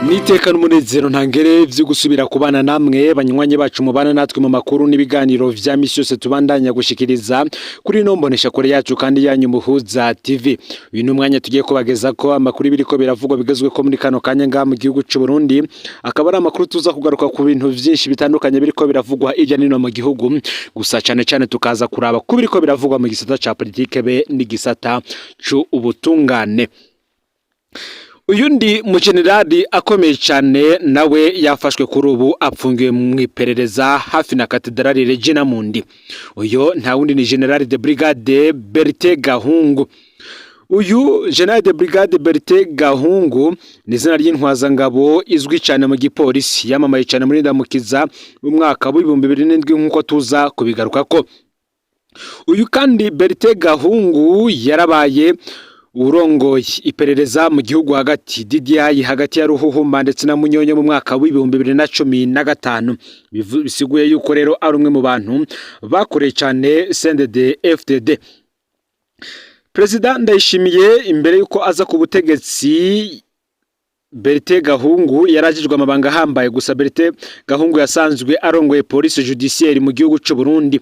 Niteka n'umunezero ntangere vyo gusubira kubana namwe, banywanyi bacu mubana natwe mu makuru n'ibiganiro vya misi yose tubandanya gushikiriza kuri ino mbonesha kure yacu kandi yanyu, Muhuza TV. Uyu ni umwanya tugiye kubageza ko amakuru biriko biravugwa bigezwe ko muri kano kanya ngaha mu gihugu c'u Burundi, akaba ari amakuru tuza kugaruka ku bintu vyinshi bitandukanye biriko biravugwa hirya nino mu gihugu, gusa cane cane tukaza kuraba ku biriko biravugwa mu gisata ca politike be n'igisata c'ubutungane. Uyundi mujenerali akomeye cyane nawe yafashwe, kuri ubu apfungiwe mu iperereza hafi na Katedrali Regina Mundi. Uyo nta wundi ni General de Brigade Bertin Gahungu. Uyu General de Brigade Bertin Gahungu ni izina ry'intwazangabo izwi cyane mu gipolisi, yamamaye cyane muri Ndamukiza mu mwaka w'2007, nk'uko tuza kubigarukako. Uyu kandi Bertin Gahungu yarabaye urongoye iperereza mu gihugu hagati, DDI, hagati ya Ruhuhuma ndetse na Munyonyo mu mwaka w'2015. Bisiguye yuko rero ari umwe mu bantu bakoreye cyane CNDD FDD. Perezida Ndayishimiye imbere yuko aza ku butegetsi, Bertin Gahungu yarajijwe amabanga ahambaye. Gusa Bertin Gahungu yasanzwe arongoye police judiciaire mu gihugu c'u Burundi.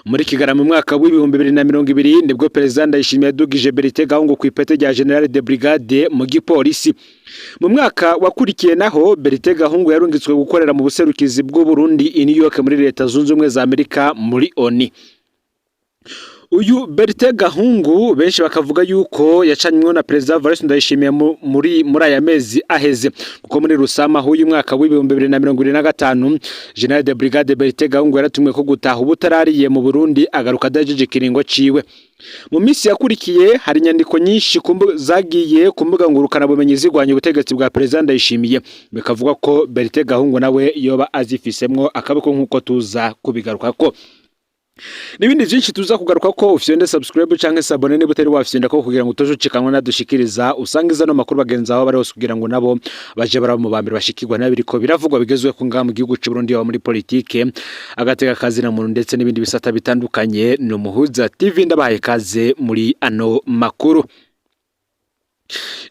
Muri Kigarama mu mwaka w'2020 nibwo Perezida Ndayishimiye yadugije Bertin Gahungu ku ipete rya General de Brigade mu gipolisi. Mu mwaka wakurikiye naho, Bertin Gahungu yarungitswe gukorera mu buserukizi bw'u Burundi i New York muri Leta Zunze Ubumwe za Amerika, muri ONU. Uyu Bertin Gahungu benshi bakavuga yuko yacanywe na Perezida Evariste Ndayishimiye muri aya mezi aheze, kuko muri Rusama h'uyu mwaka w'2025 General de Brigade Bertin Gahungu yaratumwe ko gutaha ubutarariye mu Burundi, agaruka adahejeje ikiringo ciwe. Mu minsi yakurikiye hari inyandiko nyinshi zagiye ku mbuga ngurukanabumenyi zirwanya ubutegetsi bwa Perezida Ndayishimiye, bikavuga ko Bertin Gahungu nawe yoba azifisemwo akaboko, nk'uko tuza kubigarukako n'ibindi byinshi tuza kugaruka ko. Ufyonde subscribe canke s'abonner niba utari wafyonda ko, kugira ngo utoje ucikanwa nadushikiriza. Usangiza no makuru bagenzi aho bari hose, kugira ngo nabo baje baraba mu bambere bashikirwa n'abiriko biravugwa bigezwe ku ngaha mu gihugu c'u Burundi, yaba muri politike, agateka kazi na muntu, ndetse n'ibindi bisata bitandukanye. Ni Umuhuza TV, ndabahaye kaze muri ano makuru.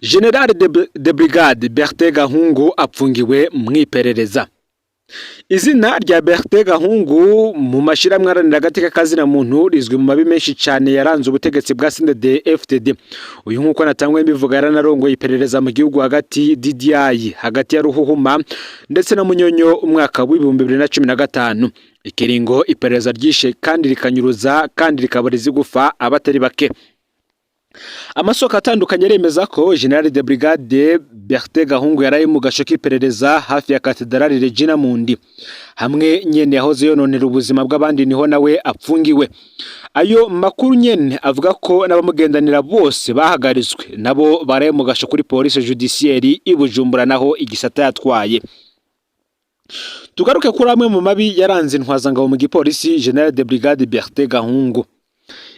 General de Brigade Bertin Gahungu apfungiwe mw'iperereza. Izina rya Bertin Gahungu mu mashirahamwe aharanira agateka kazina muntu rizwi mu mabi menshi cyane yaranze ubutegetsi bwa CNDD FDD. Uyu, nk'uko natangwe mbivuga, yaranarongoye iperereza mu gihugu hagati, DDI, hagati ya Ruhuhuma ndetse na Munyonyo umwaka w'2015, ikiringo iperereza ryishe kandi rikanyuruza kandi rikabura igufa abatari bake. Amasoko atandukanye aremeza ko General de Brigade Bertin Gahungu yaraye mu gasho k'iperereza hafi ya Katedrali Regina Mundi, hamwe nyene yahoze yononera ubuzima bw'abandi, niho nawe apfungiwe. Ayo makuru nyene avuga ko n'abamugendanira bose bahagaritswe, nabo baraye mu gasho kuri police judiciaire i Bujumbura, naho igisata yatwaye. Tugaruke kuri amwe mu mabi yaranze intwazangabo mu gipolisi, General de Brigade Bertin Gahungu.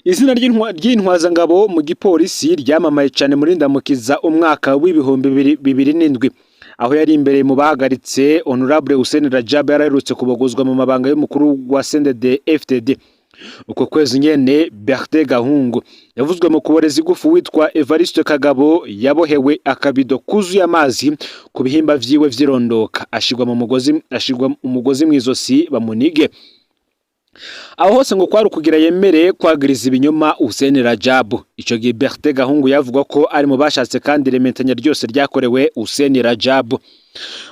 Izina ry'intwazangabo mu gipolisi ryamamaye cyane muri Ndamukiza umwaka w'2007, aho yari imbere mu bahagaritse Honorable Hussein Rajab yaraherutse kubogozwa mu mabanga y'umukuru wa CNDD FDD. Uko kwezi nyene, Bertin Gahungu yavuzwe mu kuboreza igufu witwa Evariste Kagabo, yabohewe akabido kuzuye amazi ku bihimba vyiwe vyirondoka, ashirwa mu mugozi, ashirwa umugozi mw'izosi bamunige. Aho hose ngo kwari ukugira yemere kwagiriza ibinyoma Hussein Rajab. Ico gihe Bertin Gahungu yavuga ko ari mu bashatse kandi irementanya ryose ryakorewe Hussein Rajab.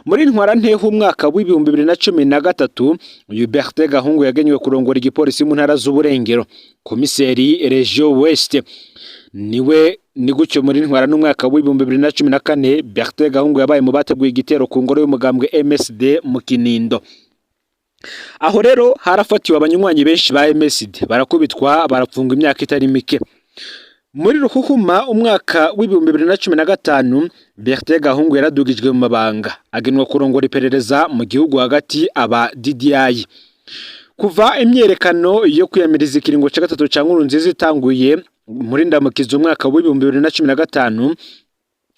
Muri ntwarante umwaka w'2013, uyu Bertin Gahungu yagenywe kurongora igipolisi mu ntara z'uburengero, komiseri Region Ouest. Niwe ni gutyo muri ntwara n'umwaka w'2014, Bertin Gahungu yabaye mu bateguye igitero ku ngoro y'umugambwe MSD mu Kinindo. Aho rero harafatiwe abanywanyi benshi ba MSD, barakubitwa, barapfungwa imyaka itari mike. Muri Ruhuhuma umwaka w'2015, Bertin Gahungu yaradugijwe mu mabanga, agenwa kurongora iperereza mu gihugu hagati, aba DDI. Kuva imyerekano yo kwiyamiriza ikiringo ca gatatu ca Nkurunziza itanguye muri Ndamukiza umwaka w'2015,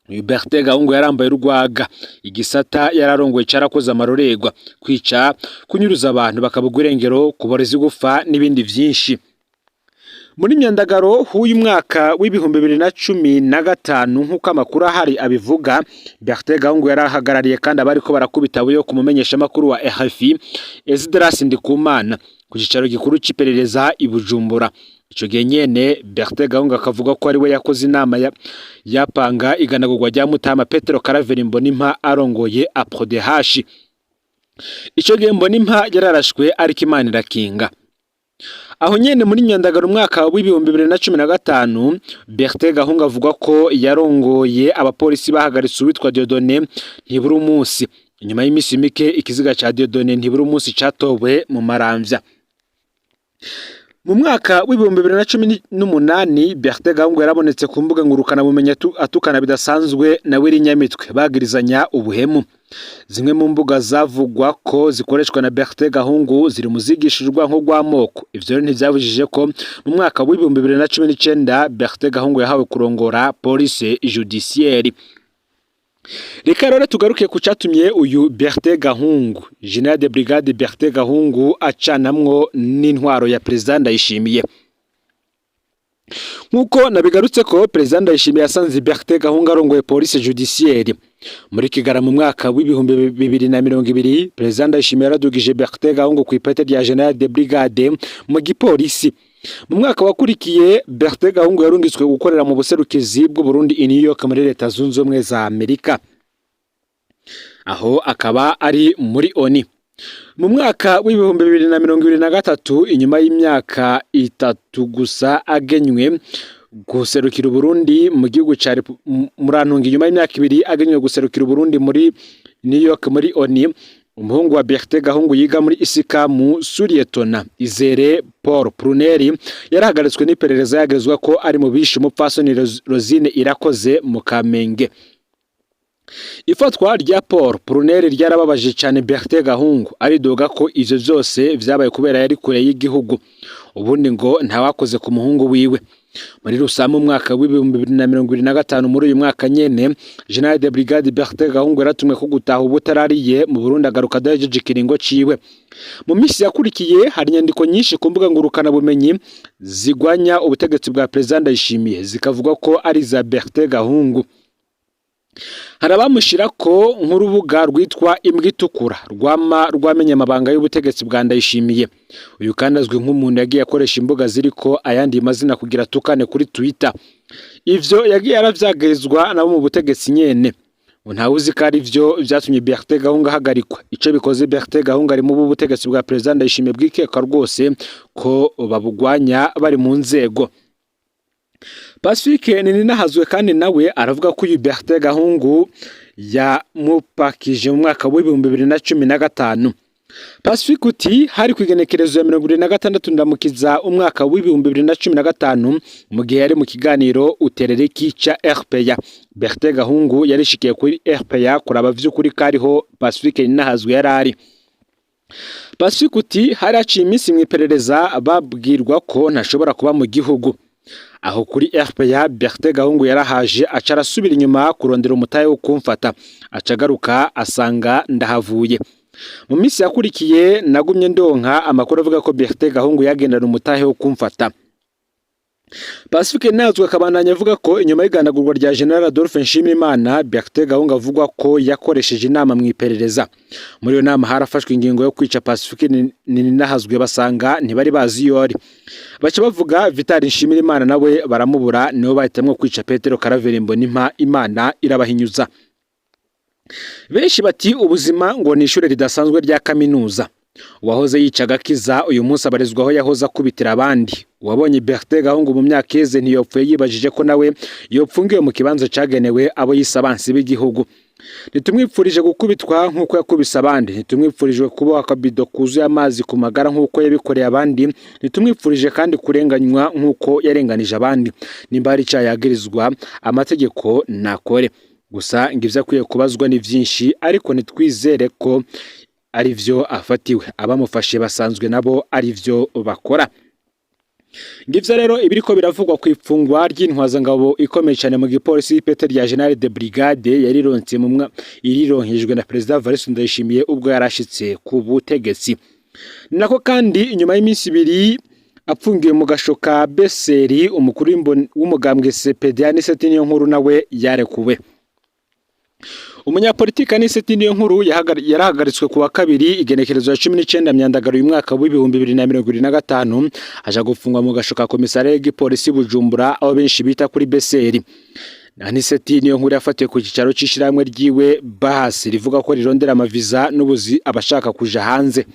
uyu Bertin Gahungu yarambaye urwaga. Igisata yararongoye carakoze amarorerwa: kwica, kunyuruza abantu bakabugwa irengero, kuboreza igufa n'ibindi vyinshi. Muri myandagaro h'uyu mwaka w'2015, nk'uko amakuru ahari abivuga, Bertin Gahungu yarahagarariye kandi abariko barakubita buyo ku mumenyeshamakuru wa RFI Esdras Ndikumana ku cicaro gikuru c'iperereza i Bujumbura. Ico gihe nyene Bertin Gahungu akavuga ko ari we yakoze inama yapanga iganagurwa rya Mutama Petero Karaveri Mbonimpa arongoye APRODH. Ico gihe Mbonimpa yararashwe, ariko Imana irakinga. Aho nyene muri Nyandagaro umwaka w'2015, Bertin Gahungu avuga ko yarongoye abapolisi bahagaritse uwitwa Dieudonné Ntibura umunsi. Inyuma y'imisi mike ikiziga ca Dieudonné Ntibura umunsi catowe mu Maramvya. Mu mwaka w'2018, Bertin Gahungu yarabonetse ku mbuga ngurukanabumenyi atukana bidasanzwe na Willy Nyamitwe, bagirizanya ubuhemu. Zimwe mu mbuga zavugwa ko zikoreshwa na Bertin Gahungu ziri mu zigishijwe nko rw'amoko. Ivyo rero ntivyabujije ko mu mwaka w'2019 Bertin Gahungu yahawe kurongora police judiciaire. Reka rero tugaruke ku catumye uyu Bertin Gahungu, Général de Brigade Bertin Gahungu, acanamwo n'intwaro ya Perezida Ndayishimiye. Nk'uko nabigarutse ko Perezida Ndayishimiye yasanze Bertin Gahungu arongoye police judiciaire muri Kigarama mu mwaka w'2020, Perezida Ndayishimiye yaradugije Bertin Gahungu ku ipete rya Général de Brigade mu gipolisi. Mu mwaka wakurikiye, Bertin Gahungu yarungitswe gukorera mu buserukizi bw'u Burundi i New York muri Leta Zunze Ubumwe za Amerika, aho akaba ari muri ONU. Mu mwaka w'2023, inyuma y'imyaka 3 gusa agenywe guserukira Uburundi mu gihugu ca Murantunga, inyuma y'imyaka 2 agenywe guserukira Uburundi muri New York muri ONU, umuhungu wa Bertin Gahungu yiga muri ISCAM, Sous-lieutenant Izere Paul Pruneri, yarahagaritswe n'iperereza yagirizwa ko ari mu bishe umupfasoni Rosine Irakoze mu Kamenge. Ifatwa rya Paul Pruneri ryarababaje cyane Bertin Gahungu, aridoga ko ivyo vyose vyabaye kubera yari kure y'igihugu, ubundi ngo ntawakoze ku muhungu wiwe. Muri Rusama umwaka w'2025, muri uyu mwaka nyene, Général de Brigade Bertin Gahungu yaratumwe ko gutaha ubutarariye mu Burundi, agaruka adahejeje ikiringo ciwe. Mu minsi yakurikiye hari inyandiko nyinshi ku mbuga ngurukana bumenyi zigwanya ubutegetsi bwa Perezida Ndayishimiye, zikavuga ko ari za Bertin Gahungu. Hari abamushira ko nk'urubuga rwitwa Imbwa Itukura rwama rwamenye amabanga y'ubutegetsi bwa Ndayishimiye. Uyu kandi azwi nk'umuntu yagiye akoresha imbuga ziriko ayandi mazina kugira atukane kuri Twitter. Ivyo yagiye aravyagirizwa nabo mu butegetsi nyene. Ngo ntawuzi ko ari vyo vyatumye Bertin Gahungu ahagarikwa. Ico bikoze, Bertin Gahungu ari mu butegetsi bwa Perezida Ndayishimiye bwikeka rwose ko babugwanya bari mu nzego. Pacifique Nininahazwe kandi nawe aravuga ko uyu Bertin Gahungu yamupakije mu mwaka w'2015. Pacifique uti hari ku igenekerezo ya 26 Ndamukiza umwaka w'2015, mu gihe yari mu kiganiro Uterereki ca RPA. Bertin Gahungu yarishikiye kuri RPA kuraba vy'ukuri kariho Pacifique Nininahazwe yari ari. Pacifique uti hari haciye iminsi mu iperereza babwirwa ko ntashobora kuba mu gihugu. Aho kuri RPA Bertin Gahungu yarahaje, aca arasubira inyuma kurondera umutahe wo kumfata, aca agaruka asanga ndahavuye. Mu minsi yakurikiye nagumye ndonka amakuru avuga ko Bertin Gahungu yagendana umutahe wo kumfata. Pacifique Nazwe akabandanya avuga ko inyuma y'igandagurwa rya General Adolphe Nshimirimana, Bertin Gahungu avugwa ko yakoresheje inama mu iperereza. Muri iyo nama harafashwe ingingo yo kwica Pacifique Nininahazwe, basanga ntibari bazi iyo ari. Baca bavuga Vital Nshimirimana, nawe baramubura, nibo bahitamwo kwica Petero Karaveri Mbonimpa, Imana irabahinyuza. Benshi bati ubuzima ngo ni ishure ridasanzwe rya kaminuza. Uwahoze yica agakiza uyu munsi abarizwa aho yahoze akubitira abandi. Uwabonye Bertin Gahungu mu myaka iheze ntiyopfuye yibajije ko nawe yopfungiwe mu kibanza cagenewe abo yise abansi b'igihugu. Ntitumwipfurije gukubitwa nk'uko yakubise abandi, ntitumwipfurije kuboha akabido kuzuye amazi ku magara nk'uko yabikoreye abandi, ntitumwipfurije kandi kurenganywa nk'uko yarenganije abandi. Nimba hari icaha yagirizwa, amategeko nakore. Gusa ngo ivyo akwiye kubazwa ni vyinshi, ariko ntitwizere ko ari vyo afatiwe. Abamufashe basanzwe nabo ari vyo bakora. Ngivyo rero ibiriko biravugwa ku ifungwa ry'intwazangabo ikomeye cyane mu gipolisi y'ipete rya Général de Brigade yarironse mu irironkejwe na Perezida Evariste Ndayishimiye ubwo yarashitse ku butegetsi. Nako kandi inyuma y'iminsi 2 Apfungiwe mu gasho ka Beseri, umukuru w'umugambwe CPD Anicet Niyonkuru nawe yarekuwe. Umunyapolitiki Anicet Niyonkuru yarahagaritswe ku wa kabiri, igenekerezo ya 19 Myandagaro uyu mwaka w'2025, aja gufungwa mu gasho ka komisariya y'igipolisi Bujumbura, aho benshi bita kuri Beseri. Anicet Niyonkuru yafatiwe ku cicaro c'ishirahamwe ryiwe Bahasi, rivuga ko rirondera amaviza n'ubuzi abashaka kuja hanze.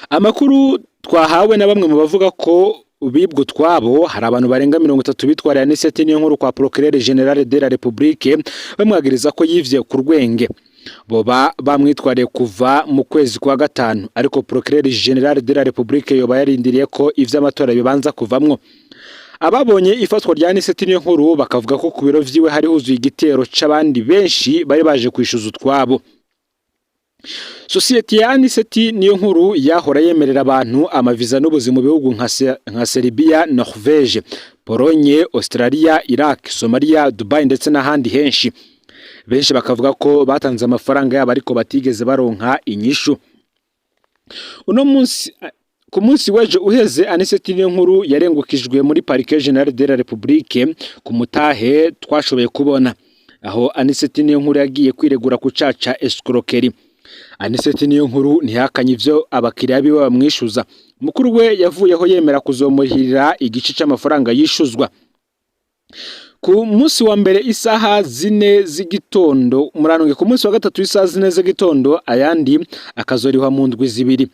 Amakuru twahawe na bamwe mu bavuga ko bibwe utwabo, hari abantu barenga 30 bitwariye Anicet Niyonkuru kwa Procureur Général de la République, bamwagiriza ko yivye ku rwenge. Boba bamwitwariye kuva mu kwezi kwa gatanu, ariko Procureur Général de la République yoba yarindiriye ko ivy'amatora bibanza kuvamwo. Ababonye ifatwa rya Anicet Niyonkuru bakavuga ko ku biro vyiwe hari huzuye igitero c'abandi benshi bari baje kwishuza utwabo. Sosiyete ya Anicet Niyonkuru yahora yemerera abantu amaviza n'ubuzi mu bihugu nka Serbia, Norvège, Pologne, Australia, Iraq, Somalia, Dubai ndetse n'ahandi henshi. Benshi bakavuga ko batanze amafaranga yabo ariko batigeze baronka inyishu. Uno munsi, ku munsi w'ejo uheze, Anicet Niyonkuru yarengukijwe muri Parquet Général de la République ku mutahe twashoboye kubona, aho Anicet Niyonkuru yagiye kwiregura ku caca escroquerie. Anicet Niyonkuru ntihakanye ivyo abakiriya biwe bamwishuza. Mukuru we yavuyeho yemera kuzomuhirira igice c'amafaranga yishuzwa. Ku munsi wa mbere isaha 4 z'igitondo, muranunge, ku munsi wa gatatu isaha 4 z'igitondo, ayandi akazorihwa mu ndwi 2.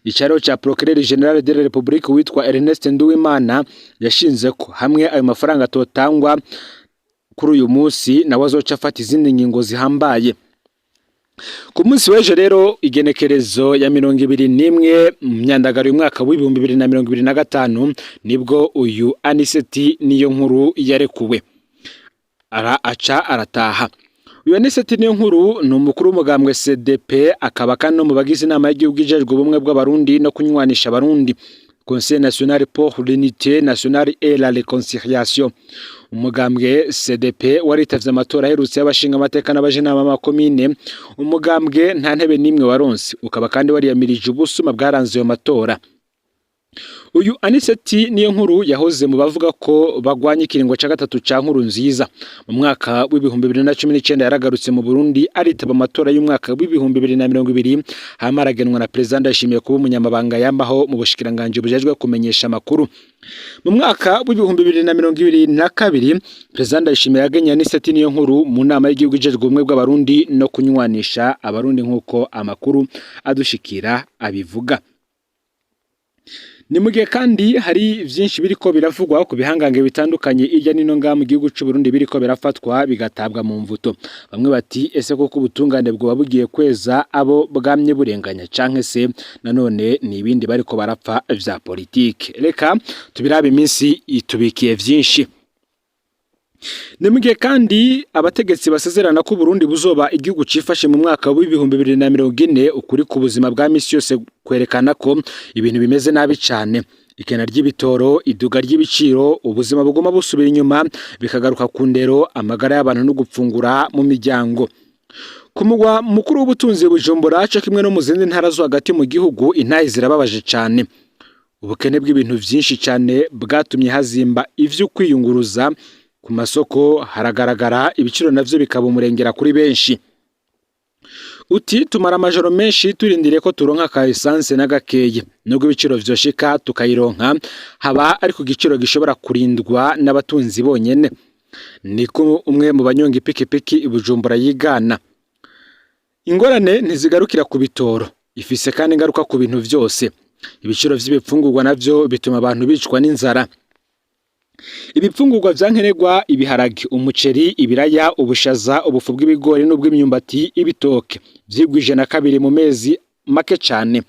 Icaro ca Procureur Général de la République witwa Ernest Nduwimana yashinze ko hamwe ayo mafaranga atotangwa kuri uyu munsi, nawe azoca afata izindi ngingo zihambaye. Ku munsi w'ejo rero, igenekerezo ya 21 Myandagaro uyu mwaka w'2025, nibwo uyu Anicet Niyonkuru yarekuwe, ara aca arataha. Uyu Anicet Niyonkuru ni umukuru w'umugambwe CDP, akaba kandi no mu bagize inama y'igihugu ijejwe ubumwe bw'Abarundi no kunywanisha Abarundi, Conseil national pour l'unité nationale et la réconciliation. Umugambwe CDP waritavye amatora aherutse y'abashinga amateka n'abajenama b'amakomine. Umugambwe nta ntebe n'imwe waronse, ukaba kandi wariyamirije ubusuma bwaranze ayo matora. Uyu Anicet Niyonkuru yahoze mu bavuga ko bagwanya ikiringo ca gatatu ca Nkurunziza. Mu mwaka w'2019 yaragarutse mu Burundi, aritaba amatora y'umwaka w'2020, hama aragenwa na Perezida Ndayishimiye kuba umunyamabanga yambaho mu bushikiranganji bujejwe kumenyesha amakuru. Mu mwaka w'2022, Perezida Ndayishimiye yagenye Anicet Niyonkuru mu nama y'igihugu ijejwe ubumwe bw'Abarundi no kunywanisha Abarundi, nk'uko amakuru adushikira abivuga. Ni mu gihe kandi hari vyinshi biriko biravugwa ku bihangange bitandukanye irya nino ngaha mu gihugu c'u Burundi, biriko birafatwa bigatabwa mu mvuto. Bamwe bati: "Ese koko ubutungane bwoba bugiye kweza abo bwamye burenganya, canke se nanone ni ibindi bariko barapfa vya politike?" Reka tubirabe, iminsi itubikiye vyinshi. Ni mu gihe kandi abategetsi basezerana ko Burundi buzoba igihugu cifashe mu mwaka w'2040, ukuri ku buzima bwa misi yose kwerekana ko ibintu bimeze nabi cane. Ikena ry'ibitoro, iduga ry'ibiciro, ubuzima buguma busubira inyuma, bikagaruka ku ndero, amagara y'abantu no gupfungura mu miryango. Ku mugwa mukuru w'ubutunzi Bujumbura, co kimwe no mu zindi ntara zo hagati mu gihugu, intahe zirababaje cane. Ubukene bw'ibintu vyinshi cane bwatumye hazimba ivyo kwiyunguruza. Ku masoko haragaragara ibiciro, navyo bikaba umurengera kuri benshi. Uti: "Tumara amajoro menshi turindiriye ko turonka ka essence n'agakeye. Nubwo ibiciro vyoshika tukayironka, haba ari ku giciro gishobora kurindwa n'abatunzi bonyene." Niko umwe mu banyonga ipikipiki i Bujumbura yigana. Ingorane ntizigarukira ku bitoro, ifise kandi ingaruka ku bintu vyose. Ibiciro vy'ibifungurwa navyo bituma abantu bicwa n'inzara. Ibifungurwa vyankenerwa, ibiharage, umuceri, ibiraya, ubushaza, ubufu bw'ibigori n'ubw'imyumbati, ibitoke, vyigwije na kabiri mu mezi make cane.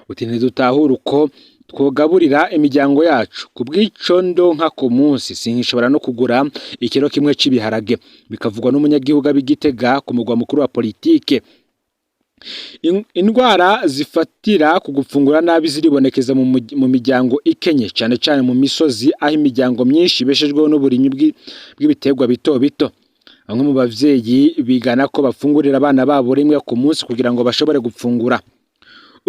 Uti: "Ntidutahura uko twogaburira imiryango yacu. Ku bw'ico ndonka ku munsi sinkishobora no kugura ikiro kimwe c'ibiharage." Bikavugwa n'umunyagihugu aba i Gitega, ku mugwa mukuru wa politike. Indwara zifatira ku gufungura nabi ziribonekeza mu miryango ikenye, cane cane mu misozi, aho imiryango myinshi ibeshejweho n'uburimyi bw'ibiterwa bito bito. Bamwe mu bavyeyi bigana ko bafungurira abana babo rimwe ku munsi kugira ngo bashobore gupfungura.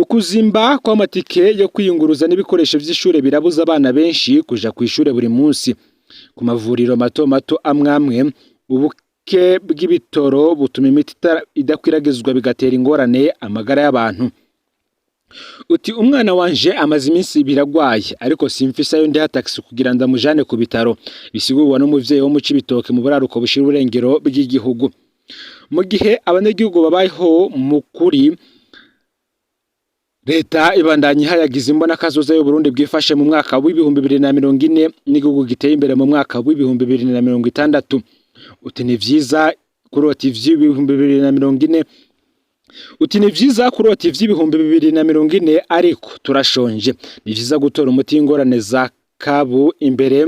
Ukuzimba kw'amatike yo kwiyunguruza n'ibikoresho vy'ishure birabuza abana benshi kuja kw'ishure buri munsi. Ku mavuriro mato mato amwe amwe, ubuke bw'ibitoro butuma imiti idakwiragizwa, bigatera ingorane amagara y'abantu. Uti umwana wanje amaze iminsi 2 agwaye, ariko simfise ayo ndiha taxi kugira ndamujane ku bitaro, bisigurwa n'umuvyeyi wo mu Cibitoke mu buraruko bushira uburengero bw'igihugu. Mu gihe abanyagihugu babayeho mu kuri, leta ibandanya ihayagiza imbonakazoza y'Uburundi bwifashe mu mwaka w'2040 n'igihugu giteye imbere mu mwaka w'2060. Uti ni vyiza kurota ivy'ibihumbi 2040, uti ni vyiza kurota ivy'ibihumbi 2040, ariko turashonje. Ni vyiza gutora umuti w'ingorane za kabu imbere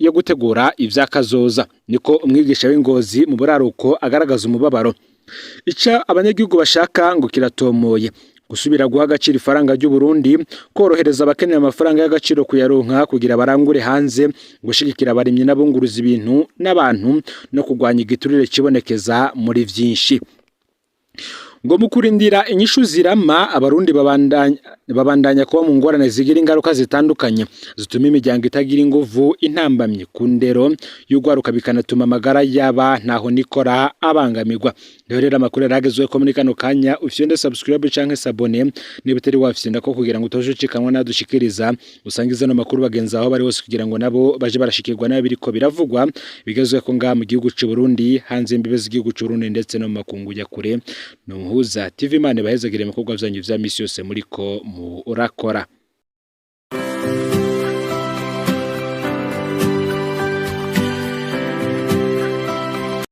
yo gutegura ivy'akazoza, niko umwigisha w'Ingozi mu buraruko agaragaza umubabaro. Ico abanyagihugu bashaka ngo kiratomoye: gusubira guha agaciro ifaranga ry'u Burundi, korohereza abakeneye amafaranga y'agaciro kuyaronka kugira barangure hanze, gushigikira abarimyi n'abunguruza ibintu n'abantu, no kurwanya igiturire kibonekeza muri vyinshi. Ngo mu kurindira inyishu zirama, Abarundi babandanya kuba mu ngorane zigira ingaruka zitandukanye zituma imiryango itagira inguvu, intambamyi ku ndero y'ugwaruka, bikanatuma amagara y'aba ntaho nikora abangamirwa. Rero amakuru yaragezweho muri kano kanya. Ufyonde subscribe canke s'abonner niba utari wafyonda ko, kugira ngo utoje ucikanwa nadushikiriza. Usangize no makuru bagenzi aho bari hose, kugira ngo nabo baje barashikirwa nayo biriko biravugwa bigezweho ngaha mu gihugu c'u Burundi, hanze imbibe z'igihugu c'u Burundi, ndetse no mu makungu ya kure. Ni Umuhuza TV. Imana ibahezagire mu bikorwa vyanyu vya misi yose muriko murakora.